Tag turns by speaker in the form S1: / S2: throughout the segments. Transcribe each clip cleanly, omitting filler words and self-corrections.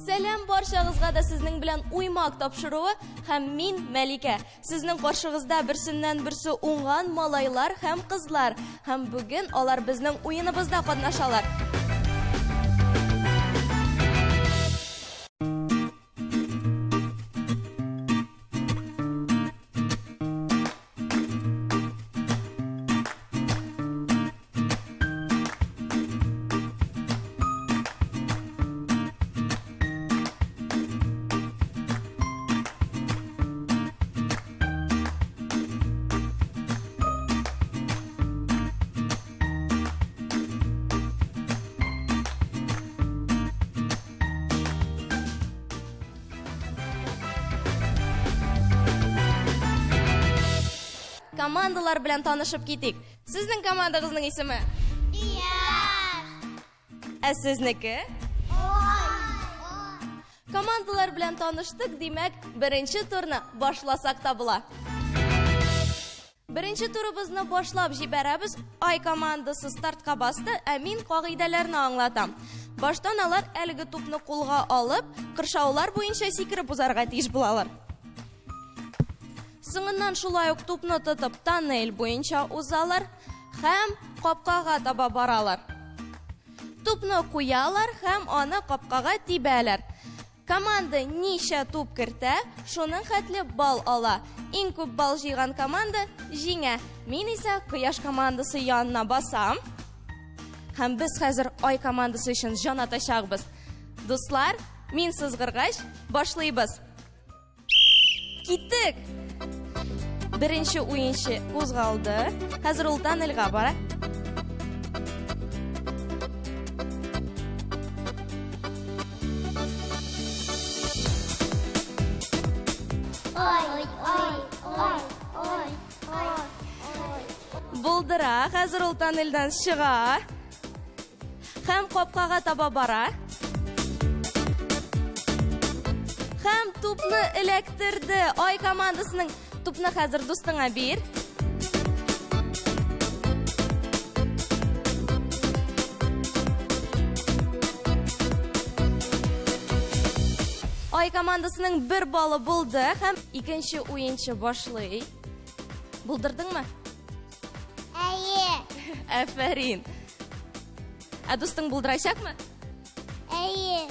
S1: Сәлам барчагызга да сезнең белән Уймак тапшыруы һәм мин Мәликә. Сезнең каршыгызда берсеннән берсе уңган малайлар һәм кызлар. Һәм бүген алар безнең уеныбызда катнашалар. Командалар белән танышып китик. Сезнең командагызның исеме?
S2: Кояш.
S1: Ә сезнеке?
S2: Ай.
S1: Командалар белән таныштык, димәк, беренче турны башласак та була. Беренче турыбызны башлап җибәрәбез. Ай командасы стартка басты, ә мин кагыйдәләрне аңлатам. Баштан алар әлеге тупны кулга алып, кыршаулар буенча сикереп узарга тиеш булалар. Соңыннан шулай ук тупны тотып тоннель буенча узалар һәм капкага таба баралар. Тупны куялар һәм аны капкага тибәләр. Команда ничә туп кертә, шуның хәтле балл ала. Иң күп балл җыйган команда җиңә. Мин исә Кояш командасы янына басам. Һәм без хәзер Ай командасы өчен җан атачакбыз. Дуслар, мин сызгыргач, башлыйбыз. Киттек! Беренче уенчы кузгалды. Хәзер ул тоннельгә бара.
S2: Ай, ай, ай, ай, ай, ай.
S1: Булдыра, хәзер ул тоннельдән чыга. Һәм капкага таба бара. Һәм тупны эләктерде. Ай командасының тупны хәзер дустыңа бир. Ай командасының бер баллы булды һәм икенче уенчы башлый. Булдырдыңмы?
S2: Әйе.
S1: Әфәрин. Ә дустың булдырачакмы?
S2: Әйе.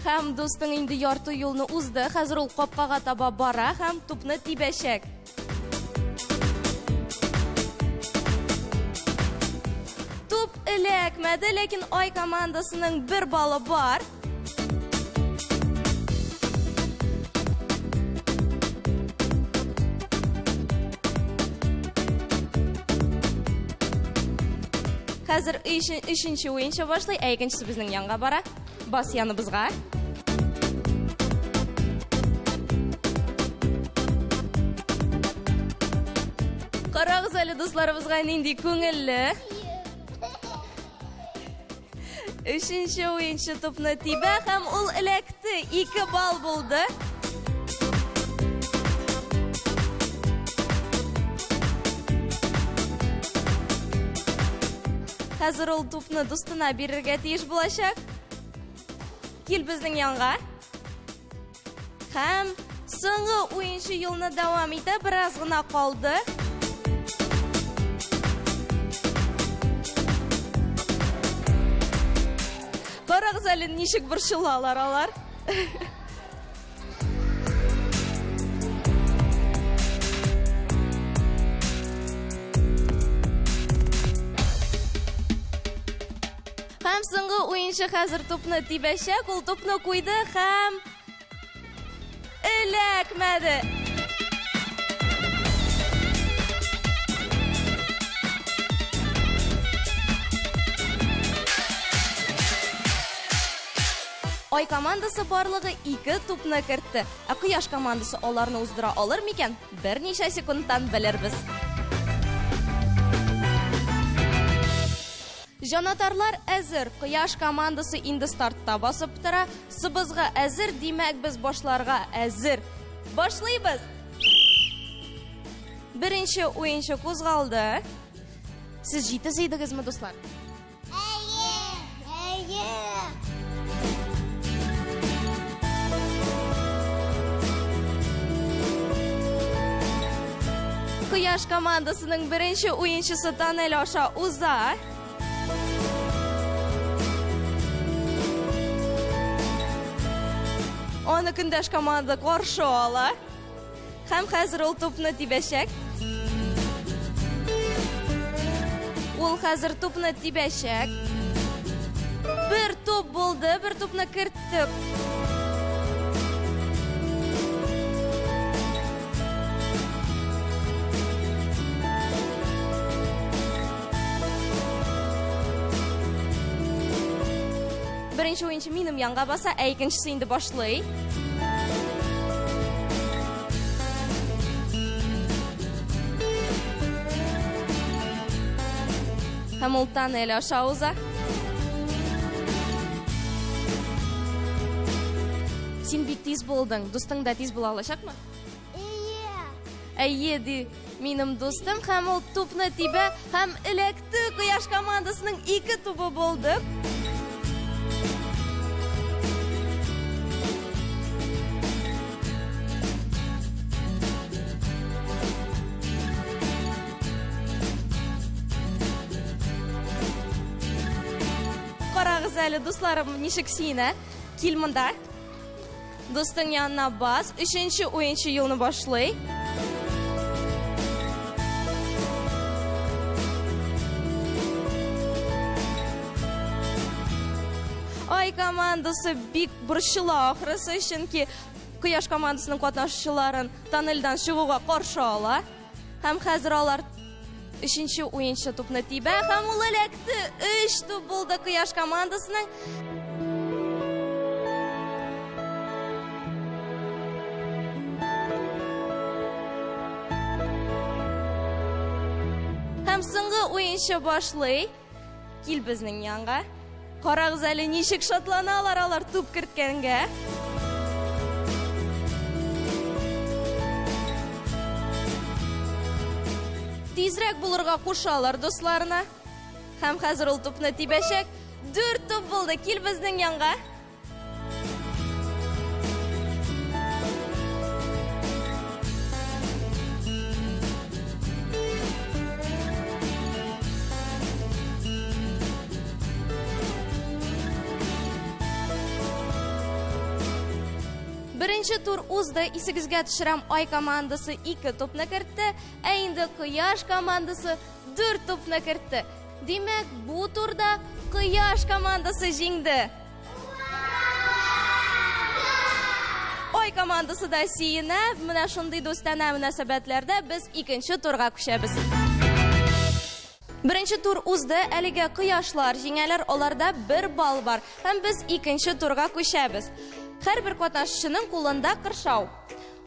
S1: Һәм дустың инде ярты юлны узды. Хәзер ул капкага таба бара һәм тупны тибәчәк. Туп эләкмәде, ләкин Ай командасының бер баллы бар. Хәзер өченче уенчы башлый, ә икенчесе безнең янга бара. Бас яныбызга. Карагыз әле дусларыбызга нинди күңелле. Өченче уенчы тупны тибә һәм ул эләкте. 2 балл булды. Хәзер ул тупны дустына бирергә тиеш булачак. Кил безнең янга. Һәм соңгы уенчы юлны дәвам итә, бераз гына калды. Карагыз әле, ничек борчылалар алар. Һәм соңгы уенчы хәзер тупны тибәчәк, ул тупны куйды һәм эләкмәде. Ай командасы барлыгы 2 тупны кертте. Ә Кояш командасы аларны уздыра алыр микән? Берничә секундтан белербез. Җанатарлар әзер. Кояш командасы инде стартта басып тора. Сыбызгы әзер, димәк без башларга әзер. Башлыйбыз. Беренче уенчы кузгалды. Сез җитез идегезме, дуслар?
S2: Әйе. Әйе.
S1: Кояш командасының беренче уенчысы тоннель аша уза. Аны көндәш команда каршы ала. Һәм хәзер ул тупны тибәчәк. Ул хәзер тупны тибәчәк. Бер туп булды, бер тупны керттек. Беренче уенчы минем янга баса, ә икенчесе инде башлый. Һәм ул тоннель аша уза. Син бик тиз булдың. Дустың да тиз була алачакмы?
S2: Әйе.
S1: Әйе, ди минем дустым, һәм ул тупны тибә һәм эләкте. Кояш командасының 2 тубы булды. Карагыз әле, дусларым, ничек сөенә. Кил монда. Дустың янына бас. Өченче уенчы юлны башлый. Ай командасы бик борчыла ахрысы, чөнки Кояш командасының катнашучыларын тоннельдән чыгуга каршы ала. Һәм хәзер алар өченче уенчы тупны тибә һәм ул эләкте. 3 туп булды Кояш командасының. Һәм соңгы уенчы башлый. Кил безнең янга. Карагыз әле, ничек шатланалар алар туп керткәнгә. Тизрәк булырга кушалар дусларына. Һәм хәзер ул тупны тибәчәк. 4 туп булды. Кил безнең янга. Беренче тур узды. Исегезгә төшерәм, Ай командасы 2 тупны кертте, ә инде Кояш командасы 4 тупны кертте. Димәк, бу турда Кояш командасы җиңде. Ай командасы да сөенә. Менә шундый дустанә мөнәсәбәтләрдә без икенче турга күчәбез. Беренче тур узды, әлегә кояшлар җиңәләр, аларда 1 балл бар. Һәм без икенче турга күчәбез. Һәрбер катнашучының кулында кыршау.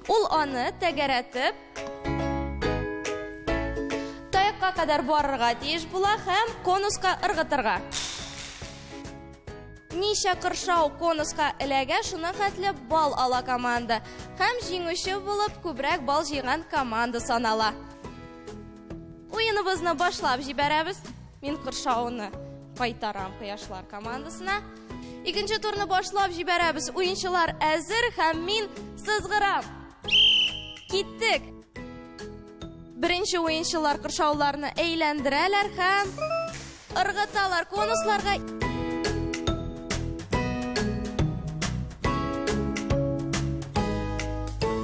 S1: Ул аны тәгәрәтеп таякка кадәр барырга тиеш була һәм конуска ыргытырга. Ничә кыршау конуска эләгә, шуның хәтле балл ала команда. Һәм җиңүче булып күбрәк балл җыйган команда санала. Уеныбызны башлап җибәрәбез. Мин кыршауны кайтарам кояшлар командасына. Икенче турны башлап җибәрәбез. Уенчылар әзер һәм мин сызгырам. Киттек. Беренче уенчылар кыршауларны әйләндерәләр һәм ыргыталар конусларга.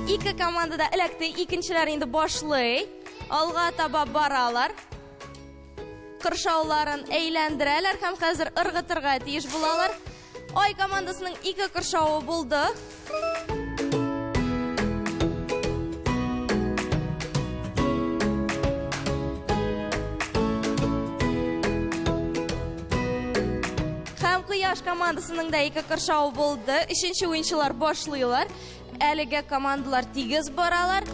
S1: Ике команда да эләкте, икенчеләр инде башлый. Алга таба баралар. Кыршауларын әйләндерәләр һәм хәзер ыргытырга тиеш булалар. Ай командасының ике кыршауы булды. Һәм Кояш командасының да ике кыршавы булды. Өченче уенчылар башлыйлар. Әлегә командалар тигез баралар.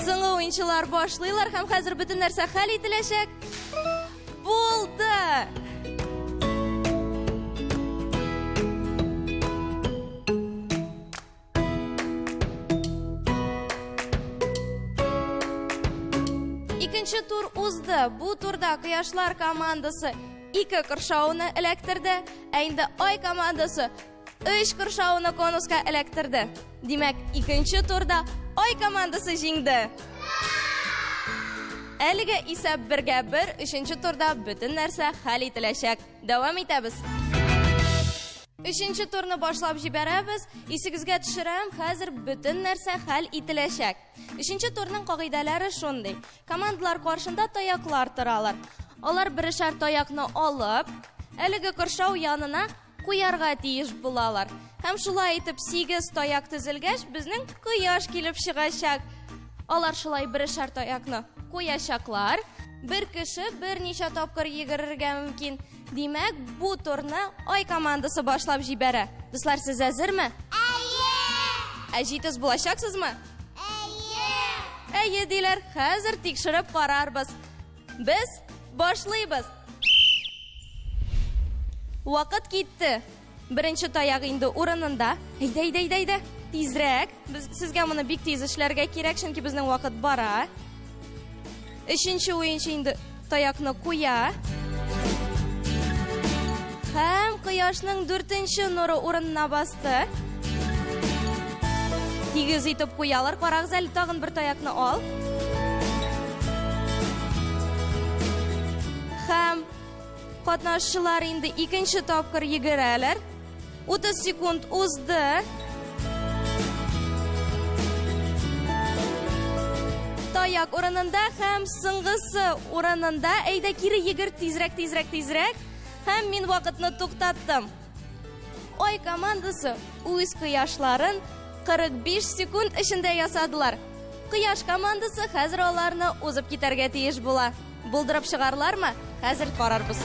S1: Соңгы уенчылар башлыйлар һәм хәзер бөтен нәрсә хәл ителәчәк. Булды! Икенче тур узды. Бу турда Кояшлар командасы ике кыршауны эләктерде, ә инде Ай командасы өч кыршауны конуска эләктерде. Димәк, икенче турда Ай командасы җиңде. Әлегә исәп бергә бер, өченче турда бөтен нәрсә хәл ителәчәк. Дәвам итәбез. Өченче турны башлап җибәрәбез. Исегезгә төшерәм, хәзер бөтен нәрсә хәл ителәчәк. Өченче турның кагыйдәләре шундый. Командалар каршында таяклар торалар. Алар берешәр таякны алып, әлеге коршау янына куярга тиеш булалар. Һәм шулай итеп 8 таяк төзелгәч, безнең кояш килеп чыгачак. Алар шулай берешәр таякны куячаклар. Бер кеше берничә тапкыр йөгерергә мөмкин. Димәк, бу турны Ай командасы башлап җибәрә. Дуслар, сез әзерме?
S2: Әйе!
S1: Ә җитез булачаксызмы?
S2: Әйе!
S1: Әйе, диләр. Хәзер тикшереп карарбыз. Без башлыйбыз. Вакыт китте. Беренче таяк инде урынында. Әйдә, әйдә, әйдә, әйдә. Тизрәк. Без сезгә моны бик тиз эшләргә кирәк, чөнки безнең вакыт бара. Өченче уенчы инде таякны куя. Һәм кояшның дүртенче нуры урынына басты. Тигез итеп куялар. Карагыз әле, тагын бер таякны ал. Һәм катнашчылар инде икенче тапкыр йөгерәләр. 30 секунд узды. Таяк урынында һәм соңгысы урынында. Әйдә кире йөгер, тизрәк, тизрәк, тизрәк. Һәм мин вакытны туктаттым. Ай командасы үз кояшларын 45 секунд эчендә ясадылар. Кояш командасы хәзер аларны узып китәргә тиеш була. Булдырып чыгарлармы? Хәзер карарбыз.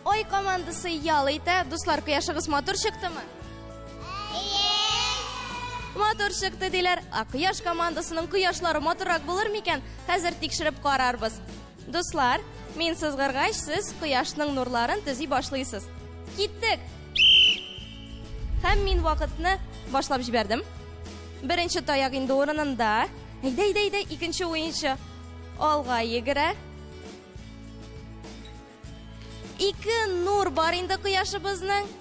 S1: Ай командасы ял итә. Дуслар, кояшыгыз матур чыктымы? Матур чыкты диләр. Ә кояш командасының кояшлары матуррак булыр микән? Хәзер тикшереп карарбыз. Дуслар, мин сызгыргач, сез кояшның нурларын төзи башлыйсыз. Киттек! Һәм мин вакытны башлап җибәрдем. Беренче таяк инде урынында. Әйдә, әйдә, әйдә, икенче уенчы алга йөгерә. Ике нур бар инде кояшыбызның.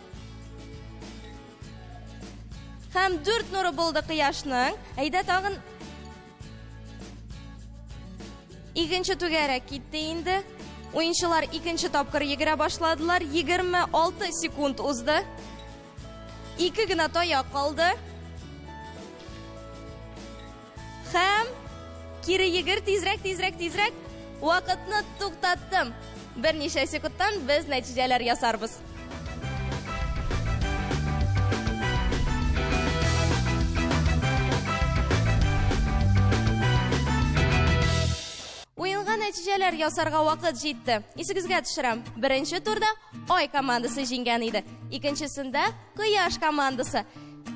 S1: Һәм дүрт нуры булды кояшның. Әйдә тагын Икенче түгәрәк китте инде. Уенчылар икенче тапкыр йөгерә башладылар. 26 секунд узды. Ике генә таяк калды. Һәм кире йөгер, тизрәк, тизрәк, тизрәк. Вакытны туктаттым. Берничә секундтан без нәтиҗәләр ясарбыз. Уенга нәтиҗәләр ясарга вакыт җитте. Исегезгә төшерәм, беренче турда Ай командасы җиңгән иде. Икенчесендә Кояш командасы.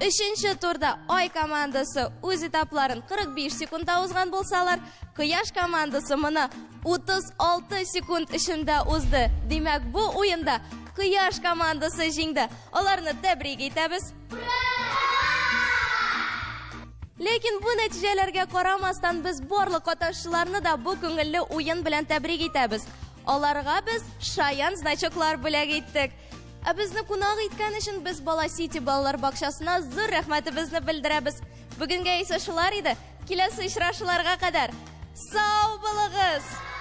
S1: Өченче турда Ай командасы үз этапларын 45 секундта узган булсалар, Кояш командасы моны 36 секунд эчендә узды. Димәк, бу уенда Кояш командасы җиңде. Аларны тәбрик итәбез. Ләкин бу нәтиҗәләргә карамастан, без барлык катнашучыларны да бу күңелле уен белән тәбрик итәбез. Аларга без шаян значоклар бүләк иттек. Ә безне кунак иткән өчен без Бала Сити балалар бакчасына зур рәхмәтебезне белдерәбез. Бүгенгә исә шулар иде. Киләсе очрашуларга кадәр. Сау булыгыз!